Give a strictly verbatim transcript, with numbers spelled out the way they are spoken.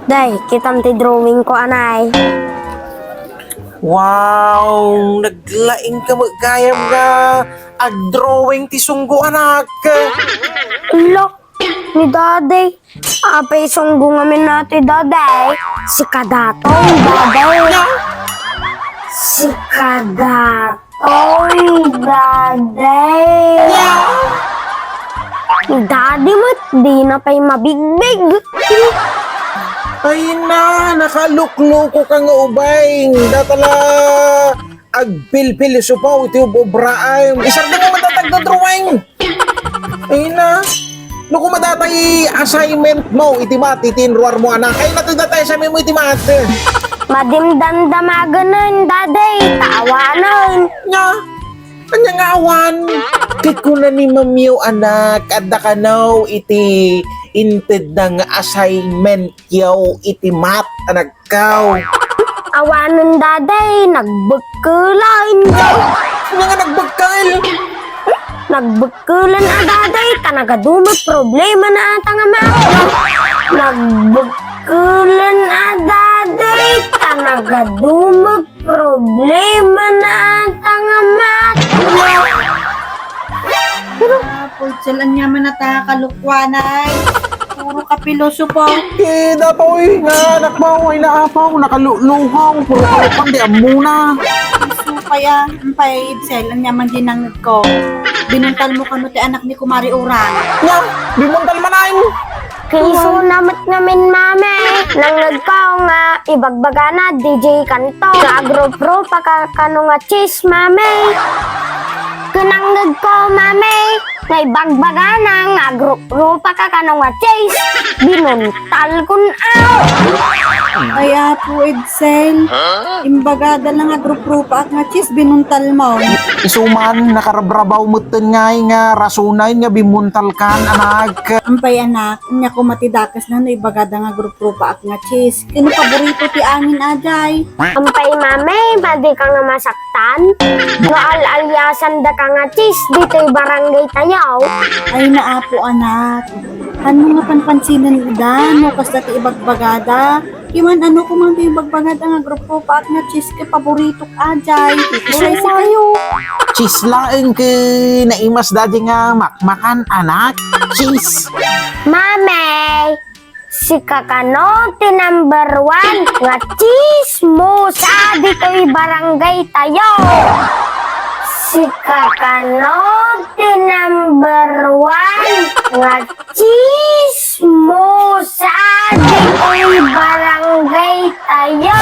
Day, kitam ti drawing ko, anay. Wow, naglaing ka met gayam nga agdrawing ti sunggo, anak. Ala, ni Daday. Apay sunggo ngamin na ti Daday? Sika datoy, Daday. Sika datoy, Daday. Ni Daddy met, dina pay mabigbig. Ay na, nakalukloko ka nga ubay. Data la agpilpilosopaw iti ub-obraam. Isardengmo man data agdodrawing. Ay na. No, koma data ti assignment mo iti math, iti inruarmo, anak. Ay na, ti data ti assignment mo iti math. Madi damdamaganen, Daday, ta awanen. Nya, ania nga awan? Ket kuna ni Mamiw, anak, adda kano iti intedna nga assignment yo iti math, anakko. Awanen, Daday, nagbekkelan. Ania nga nagbekkel? Nagbekkelan a, Daday, ta nagadu met problemana ata nga math. Nagbekkelan a, Daday, ta nagadu met problemana ata nga math. Pero, ah, Pulchel, ania man ata kalokuanay? Puro ka pilosopo. Eh, dapaw, eh, nga anak mo, ay naapaw, nakalukaw, puro kalokuan, di ammona. Isu pay, ah, ampay, Edsel, ania man di nangngegko? Binuntal mo kano ti anak ni Kumari Uran. Nga, binuntal man ay. Kaisuna met ngamin, Mami. Nangngegko nga ibagbagana, D J Kanto, nga agruprupa ka kano nga cheese, Mami. Ket nangngegko, Mami, nga ibagbagana nga agruprupa ka kano nga cheese, binuntalkon aw. Ay, Apo Edsel, imbagada la nga agruprupaak nga cheese, binuntal mo. Isu man, nakarabrabaw metten ngay nga rasonen nga binuntalkan, anak. Ampay, anak, ania koma ti dakes na no ibagada nga agruprupaak nga cheese. Ket no paborito ti amin a jay. Ampay, Mami, madi ka nga masaktan? No al-aliasandaka nga cheese ditoy barangay tayo. Ay, naapo, anak. Ano nga panpansinenda no kasta ti ibagbagada? Kiman ano koma ti ibagbagada nga agruprupaak nga cheese ket paboritok a jay. Uray sikayo. Cheese laeng ket naimas dadi nga makmakan, anak. Cheese. Mami! Sika kano ti number one nga chismosa ditoy barangay tayo. Sika kano ti number one nga chismosa ditoy barangay tayo.